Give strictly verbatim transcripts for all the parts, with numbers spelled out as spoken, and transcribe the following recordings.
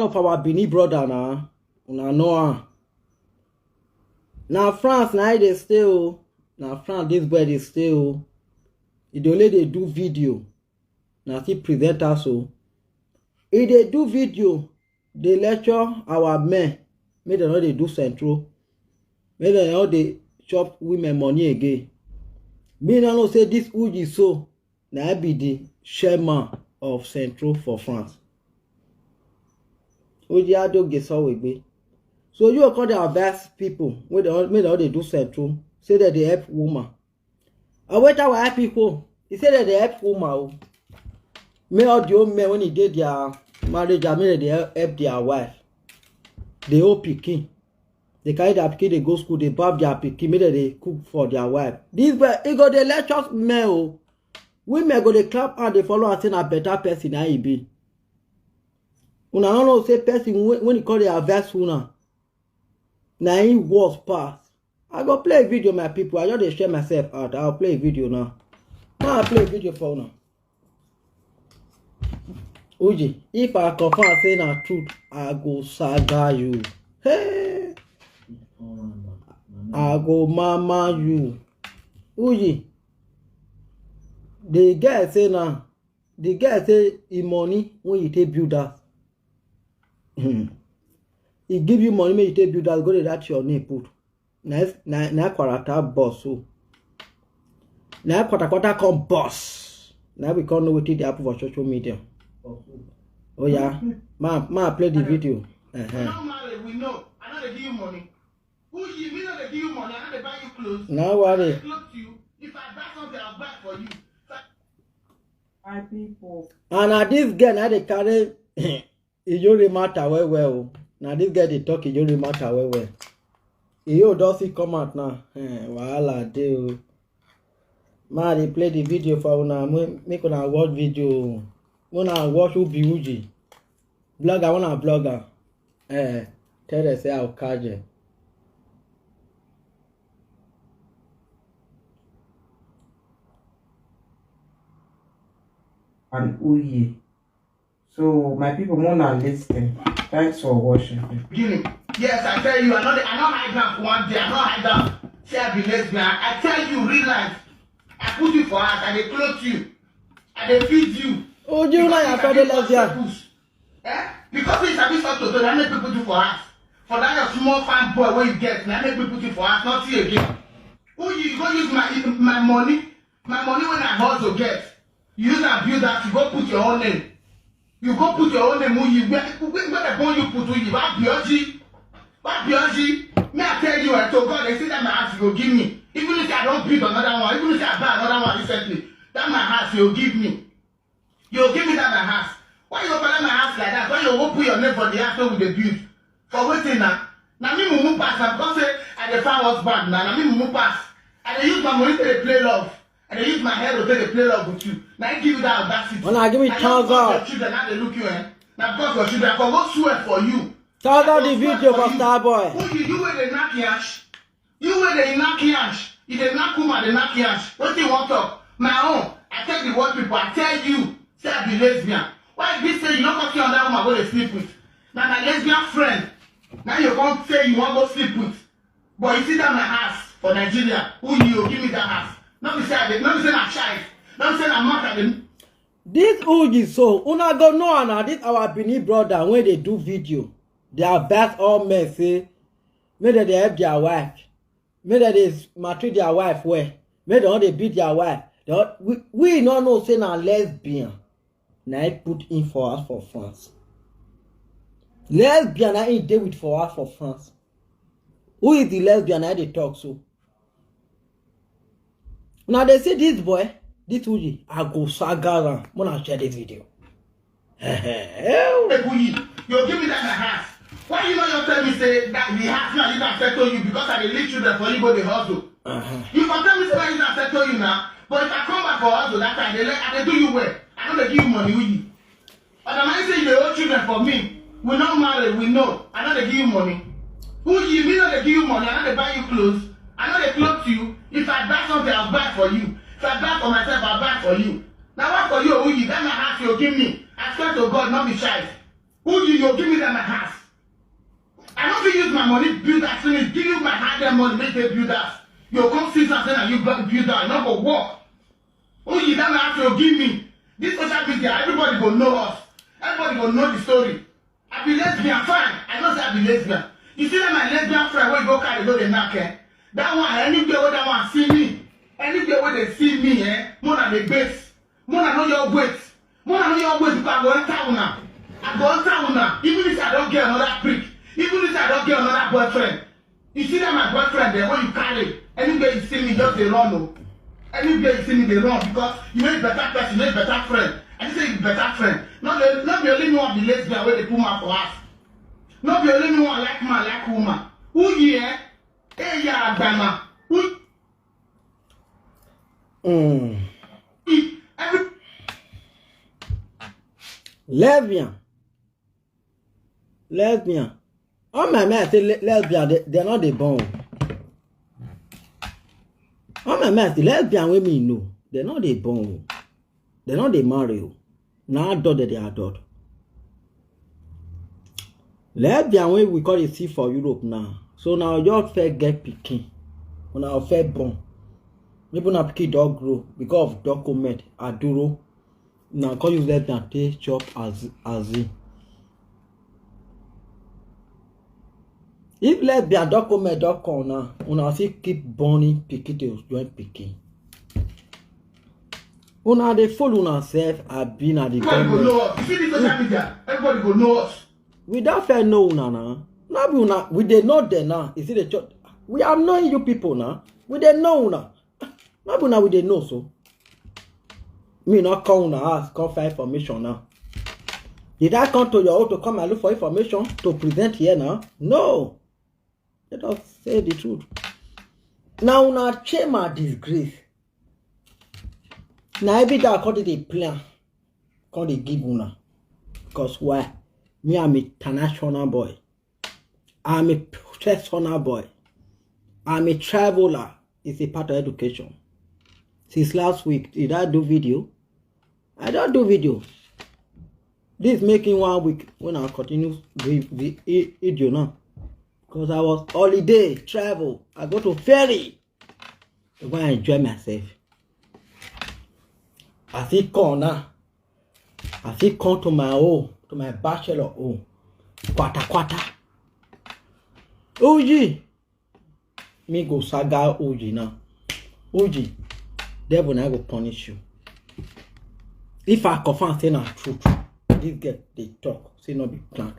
Of our Benin brother na, una know am. Na France na e dey stay o. Na France this boy dey stay o. E dey only dey do video. Na still presenter so. E dey do video, dey lecture our men. Make dem no dey do central. Make dem no dey chop women money again. Me no know say this Uji so na be the chairman of central for France. Uji Adoge Sowegbe. So you come dey advise people wey dey, make dem no dey do central, say dem dey help woman. I wait our people. He say dem dey help woman o. Make all the old men when e dey their marriage, I mean, dem dey help, help their wife. Dey old pikin. Dey carry their pikin dey go school, dey baff their pikin, make dem dey cook for their wife. This way, e go dey lecture men o. Women go dey clap hand, dey follow am say na better person na e be. Una no know say person wey, when e come dey advise una, na him worse pass. I go play video, my people. I just dey share myself out. I'll play video now. Now I play video for una. Uji, if I confirm say na truth, I go saga you. Hey! I go mama you. Uji, the girl say na, the girl say e money when you take build house. Hmm. E give you money make you take build house, go dey that your name put. Na, na, na quarter boss o. Na quarter quarter come boss. Now we can't know wetin dey happen for social media. Oh yeah, ma, ma play the video. Uh-huh. Normally, we know. I know they give you money. Who you? Me know they give you money. I know they buy you clothes. No worry. I clothe you. If I buy something, I'll buy for you. My people. And na this girl na dey carry Ijori matter well well o. Na this girl dey talk Ijori matter well well. Iyo don fit come out now. Eh, wahala dey o. Ma dey play the video for una, make una watch video o. Una watch who be Uji. Blogger, una blogger. Eh, tell them say I will catch them. And Uyi. So, my people, more now listen. Thanks for watching. Beginning. Yes, I tell you, I know, I know hide down for one day. I know hide down. Say I be lesbian. I tell you, real life. I put you for house. I dey clothe you. I dey feed you. Oh, you know you're probably lesbian. Eh? Because you sabi suck toto, that make people do for house. For that your small fine boy wey you get, that make people do for house, nothing again. Who you go use my my money, my money when I hustle get? You use and build that, you go put your own name. You go put your own name, who you, where, where, where they born you put who you, what Bioji? What Bioji? Me, I tell you, I told God, they say that my house you go give me. Even if I don't build another one, even if I buy another one recently, that my house you go give me. You go give me that my house. Why you open my house like that? Why you go put your name for the house wey we dey build? For wetin na? Na me mumu pass, na because say I dey find husband na, na me mumu pass. I dey use my money take dey play love. I dey use my head to take dey play love with you. Na I give you that audacity. Una give me thumbs up. Na because your children, how they look you, eh? Na because your children, I for go swear for you. Tell them the video for Starboy. Who you, you wey dey knack yash? You wey dey knack yash, you dey knack woman, dey knack yash. Wetin you wan talk? My own, I take the word people, I tell you, say I be lesbian. Why e be say you no come see another woman go dey sleep with? Na my lesbian friend, na you come say you wan go sleep with. But you see that my house for Nigeria, who you give me that house? No be say I dey, no be say na child, no be say na matter dey. This Uji so, una go know am na, this our Benin brother wey dey do video, dey advise all men say make dem dey help their wife, make dem dey maltreat their wife well, make dem no dey beat their wife. Dem no, we, we no know say na lesbian na I put in for us for France. Lesbian na I dey with for us for France. Who is the lesbian I dey talk so? Now they see this boy, this Uji, I go saga am. When I share this video. Hey, Uyi, you give me that my house. Why you no just tell me say that the house now you can settle you because I dey leave children for you go dey hustle? Uh-huh. You can tell me say that you can settle you now, but if I come back for hustle that time, they let, I dey do you well. I no dey give you money, Uyi. Otherwise say you dey owe children for me. We no marry, we know. I no dey give you money. Uyi, me no dey give you money, I no dey buy you clothes. I no dey clothe you. If I buy something, I'll buy for you. If I buy for myself, I'll buy for you. Now what for you, Uyi? That my house you give me. I swear to God, not be shy. Who you, you give me that my house? I don't fit use my money build that finish. Give you my hard earned money, make they build that. You come see something and you build that. Not go work. Who you that my house you give me? This social media, everybody go know us. Everybody go know the story. I be lesbian, fine. I know say I be lesbian. You see that my lesbian friend wey go carry go dey knack, eh? That one, anywhere where that one see me, anywhere where they see me, eh? More than the base. More than know your weight. More than know your weight, because I go enter una. I go enter una. Even if I don't get another prick, even if I don't get another boyfriend, you see that my boyfriend there, when you carry, anywhere you see me, just dey run o. Anywhere you see me, dey run because you make better person, you make better friend. I just say you better friend. Not the, not the only one be lesbian where they put man for us. Not the only one like man, like woman. Who here? Hey, yeah, Agbana. Who? Mm. Every lesbian. Lesbian. All my men say le- lesbian, they, they're not the born. All my men say lesbian with me, no. They're not the born. They're not the marry. Now adult that they adult. Lesbian when we call it see for Europe now. So now just fair get picking. When I fair born. Maybe na pikin don grow because of document aduro na come use lesbian take chop as as in. If lesbian document don come now, una fit keep born pikin to join pikin. Una dey fool una sef abi na the Everybody go government. Know us. You see this social media? Everybody go know us. We don fair know una na. No be una we dey know dem now. You see the church. We are knowing you people now. We dey know una. No be una we dey know so. Me no come una house come find information now. Did I come to your own to come and look for information to present here now? No. Let us say the truth. Now una shame and disgrace. Now every day I come dey plan, come dey give una. Because why? Me I'm a international boy. I'm a professional boy. I'm a traveler. It's a part of education. Since last week, did I do video? I don't do video. This making one week when I continue the, the i- video now. Because I was holiday, travel. I go to ferry. I go and enjoy myself. I fit come now. I fit come to my home, to my bachelor home. Kwata kwata. Uji. Me go saga Uji now. Uji. Devil na go punish you. If I confirm say na truth, this girl dey talk, say no be plan.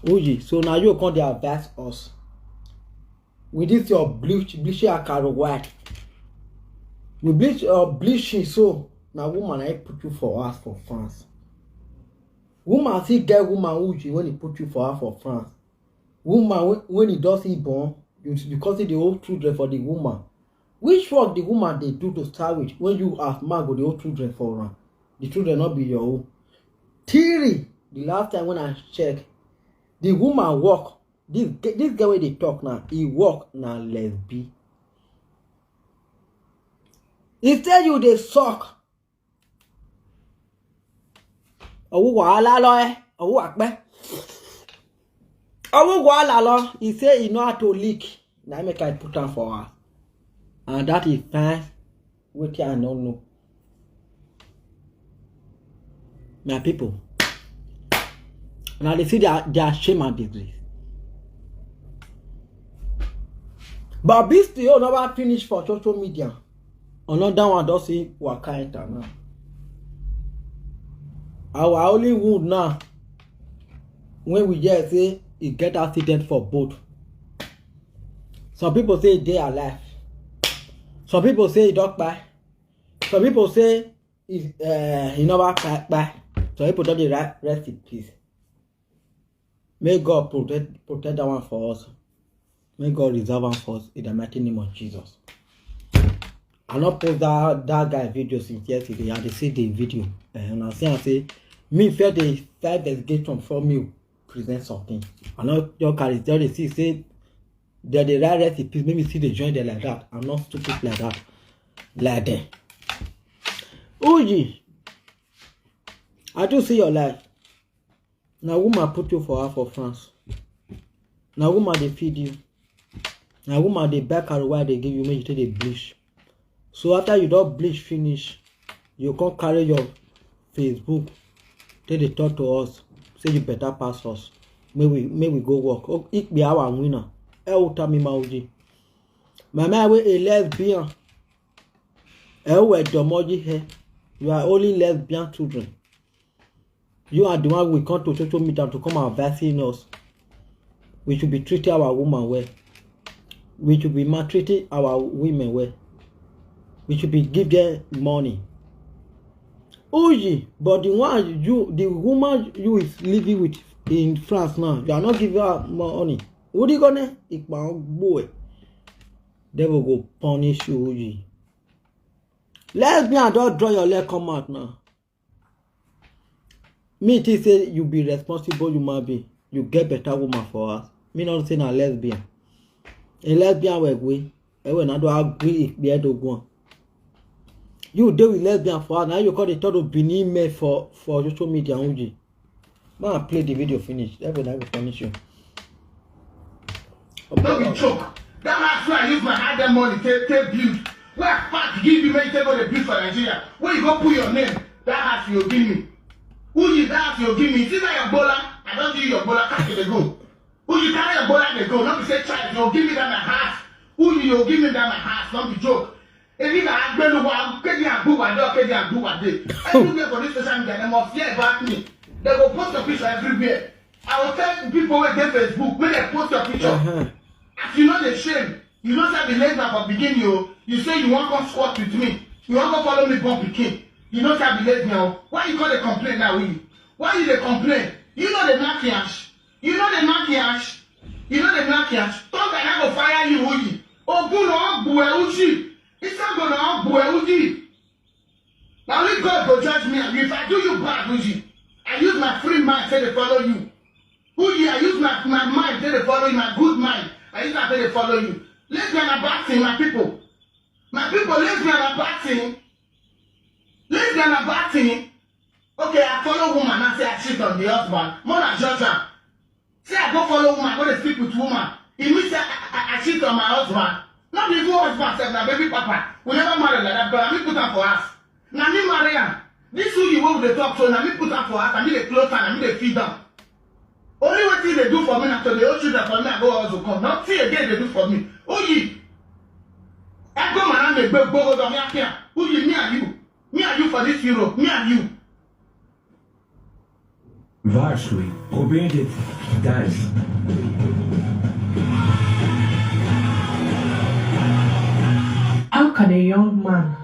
Uji, so now you come dey advise us. With this your bleach, bleaching akaro white. We bleach your bleaching so now woman I put you for us for France. Woman see get woman Uji when he put you for her for France. Woman when, when he does he born, you because the old children for the woman. Which work the woman they do to start with when you as man go the old children for her? The children not be your own. Tiri, the last time when I check, the woman work. This ge- this girl wey dey talk now, he work na lesbi. He say you dey suck. Owu wahala lo eh, owu akpe. Owu wahala lo, he say he know how to lick. Na make I put am for her. And that is fine. Wetin I no know. My people, now they see their, their shame and disgrace. But this still never finish for social media. Another one does see what kind of now. Our only wound now when we hear say e get accident for boat. Some people say e dey alive. Some people say e don kpai. Some people say e uh, e never kpai kpai. Some people don dey ra- rest in peace. May God protect protect that one for us. May God reserve am for us in the mighty name of Jesus. I no post that that guy video since yesterday. I dey see the video and I see am say me first dey fight investigation before me present something. I no just carry just dey see say dem dey write rest in peace make me still dey join dem like that. I'm not stupid like that. Like dem. Uji, I do see your life. Na woman put you for house for France. Na woman dey feed you. Na woman dey buy carry wey dey give you make you take dey bleach. So after you don bleach finish, you come carry your Facebook take dey talk to us say you better pass us. Make we make we go work. Oh, ikpe awa winner. Ẹ wo ta mi ma oji. Mama wey a lesbian. Ẹ wo ẹ̀dọ̀mọ́jí ẹ. You are only lesbian children. You are the one we come to social media to come advising us. We should be treating our woman well. We should be maltreating our women well. We should be give them money. Uyi, but the one you, the woman you is living with in France now, you are not giving her money. What are you gonna? Boy, they will go punish you, Uyi. Lesbian, don't draw your leg come out now. Me think say you be responsible human being. You get better woman for us. Me not say na lesbian. A lesbian we we. Ewe na do agree if be do go. You deal with lesbian for us. Now you call the third of Benin me for for social media only. Man, play the video finish. That will not punish you. No be joke. That house where I use my hard-earned money take take build. Where I pack give you make you take go dey build for Nigeria. Where you go put your name? That house you give me. Who you that house you give me? See that your bola? I don't give you your bola. Carry the go. Who you carry your bola dey go? Not be say child you give me that my house. Who you you give me that my house? Not be joke. If you na agbeluwa, keji agbuwa dey, keji agbuwa dey. Everywhere for this social media, they must hear about me. They go post your picture everywhere. I will tell the people wey dey Facebook, make they post your picture. Uh-huh. As you know the shame, you know say I be lesbian for beginning o. You say you wan come squat with me, you wan come follow me born pikin. You know say I be lesbian o. Why you come dey complain now, Willie? Why you dey complain? You know the knack yash. You know the knack yash. You know the knack yash. Thunder na go fire you, Willie. Ogun na ogbu e uji. Isago na ogbu e uji. Na only God go judge me and you. If I do you bad, Uji, I use my free mind say dey follow you. Uji, I use my my mind say dey follow you, my good mind. I use am say dey follow you. Lesbian na bad thing, my people. My people, lesbian na bad thing. Lesbian na bad thing. Okay, I follow woman and say I cheat on the husband. More than judge am. Say I go follow woman, go dey sleep with woman. E mean say I, I, I cheat on my husband. Not even husband sef, na baby papa. We never marry like that, but I mean put am for house. Na me marry am. This Uyi wey we dey talk so, na me put am for house, na me dey clothe am, na me dey feed am. Only wetin e dey do for me na to dey hold children for me, I go hustle come. Nothing again e dey do for me. Uyi. Ego mara me gbe gbogbo do mi akia. Uyi, me and you. Me and you for this Europe. Me and you. Varsity, probeer dit thuis. How can a young man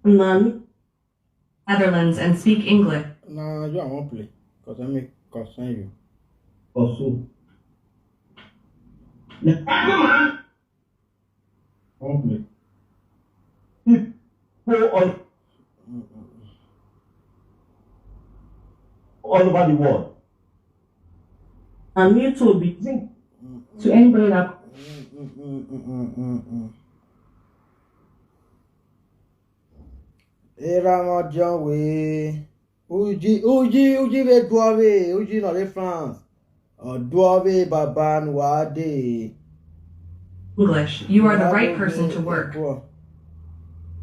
Man, Netherlands and speak English? Na you I wan play. Cause I make concern you. Also, Ego mara. I wan play. people all, all over the world. And you too be Think to anybody that Era mo John we. Uji, Uji, Uji ve duave. Uji no de France. O duave baban wade. English. You are the right person to work. O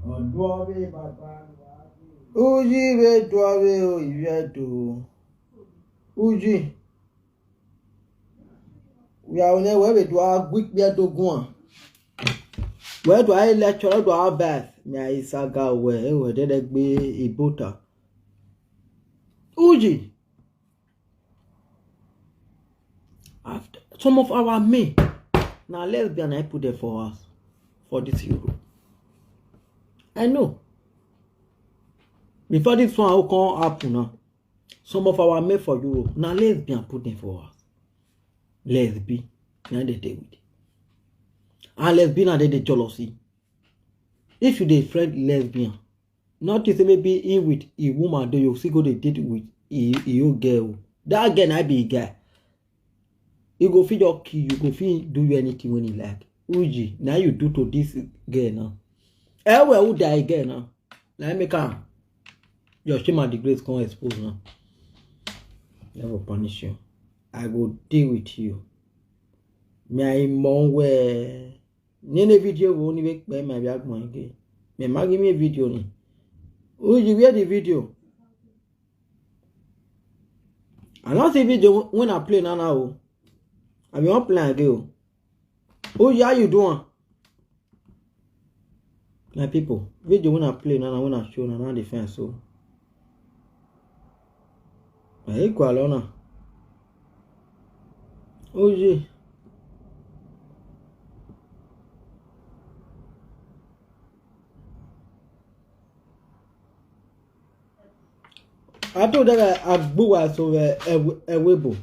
duave baban wade. Uji ve duave o ivedo. Uji. We are on we do a quick beer to go on. Where do I lecture do our best? Me I saga where where did I be a butter. Uji. After some of our men now lesbian I put there for us for this Euro. I know. Before this one will come happen now. Some of our men for Europe now lesbian put them for us. Lesbian, now they deal with. And lesbian now they, they jealousy. If you dey friend lesbian, not to say maybe he with a woman do you still go dey date with a, a old girl. That girl na be a guy. He go fit just kill you, go fit do you anything when he like. Uji, now you do to this girl now. Eh well, who die girl now? Now make am. Your shame and disgrace come expose now. Never punish you. I go deal with you. Me I mong where. Nene video go only make by my bag money again. Me ma give me a video ni. Who you wear the video? I don't see video when I play now now. I be one play again. Oh yeah, you doing? My people, video when I play now, when I show now, now the fence so. Aí, qual é, não? Hoje. I told that I, I blew out so uh, a, a webo.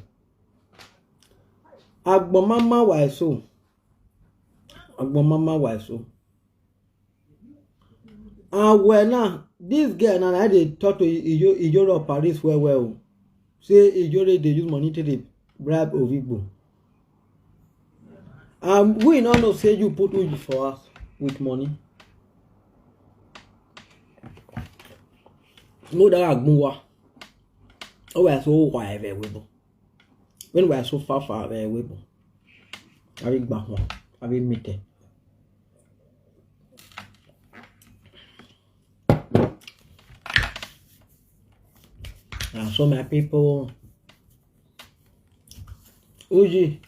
Agbomama wa so. Agbomama wa so. And well now, this girl now I dey talk to Ijo Ijoro Paris well well. Say Ijoro dey use money to dey bribe Ovigbo. And we no know say you put Uji for us with money. No that Agbunwa. Oh, I so why everywhere. When we are so far far away we go. I will back one. I will meet them. And so my people, Uji,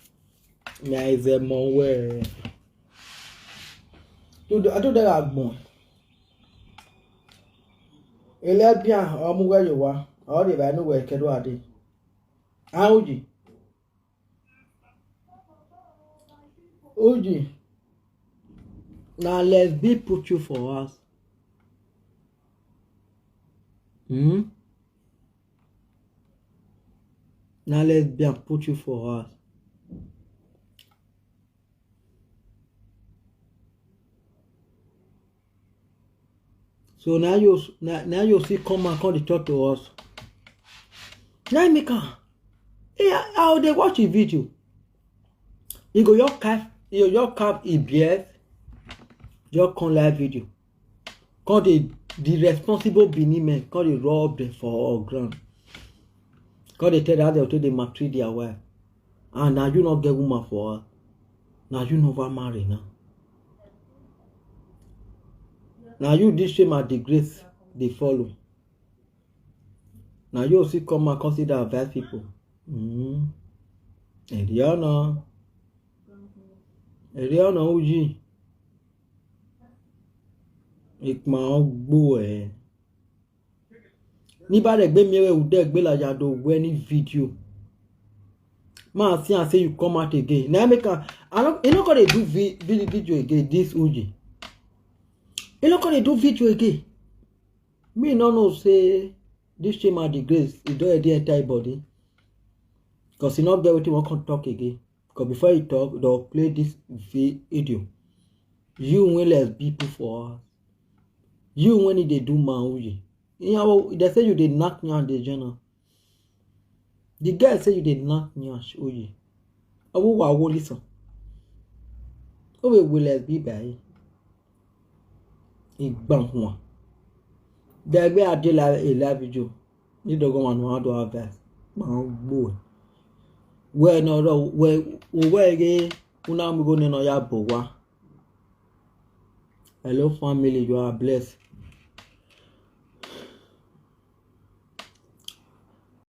me is a more way. I do that more. Eleven or more where you are, or the I know where Kedu are. Uji. Uji, na lesbian put you for house. Hmm? Na lesbian put you for house. So now you now, now you see come and come dey talk to us. Now make am. Hey, I, I dey watch the video. You go your cap, you your cap E B S, your come live video. Come the the responsible Benin men come dey rub them for our ground. Come dey tell that they take dey maltreat their wife. And now you not get woman for her. Now you never marry now. Now you this shame and disgrace they follow. Now you see come and consider advice people. Mm. Eriana. Eriana Uji. Ikma Ogbo eh. Ní bá dẹ̀ gbé mi ẹ̀wẹ̀ ò dẹ̀ gbé làjà do wẹ́ ní video. Máa see and say you come out again. Now make a, I no, you no go dey do vi, vi, video again this Uji. You no go dey do video again. Me no know say this shame and disgrace e don already enter your body. Cause you no get wetin wan come talk again. Cause before you talk, they'll play this vi, video. You when less people for us. You when they do man Uji. You know, they say you dey knock me on the journal. The guy say you dey knock me on Uji. Awo wa wo listen. Owe will less be by. Igbanwa. Dagbe Adela Elabijo. Ni dogo wan wan do have that. Ma gbo. We no do we we ge una mi go ne no ya bo wa. Hello family, you are blessed.